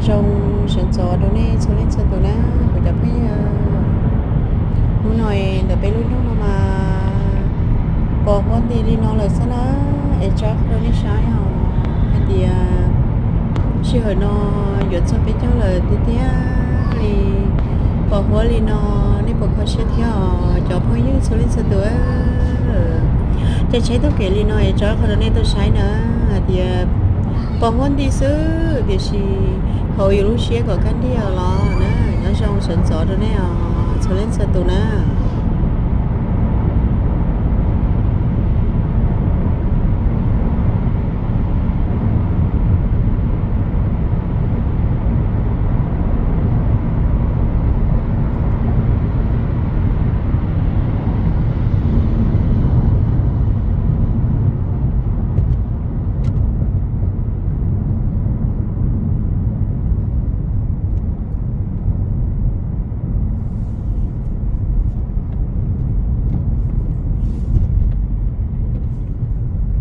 Zoo sawv ntxov rau nej txhua leej txhua tus na, kuv cov phooj ywg. Hnub no ntawm peb lub nroog no mas pos huab nti li no lawm xwb na, es tso rau nej saib os, hais tias sij hawm no yuav txog peb caug lawm tiag tiag li, pos huab li no, nej puas kho siab thiab os cov phooj ywg txhua leej txhua tus? Ces tsheb taug kev li no es tso qhov rau nej tau saib na, hais tias pos huab nti xwb tiam sis haum yus lub siab kom kaj ntiag los na. Nyob zoo sawv ntxov rau nej os txhua leej txhua tus na.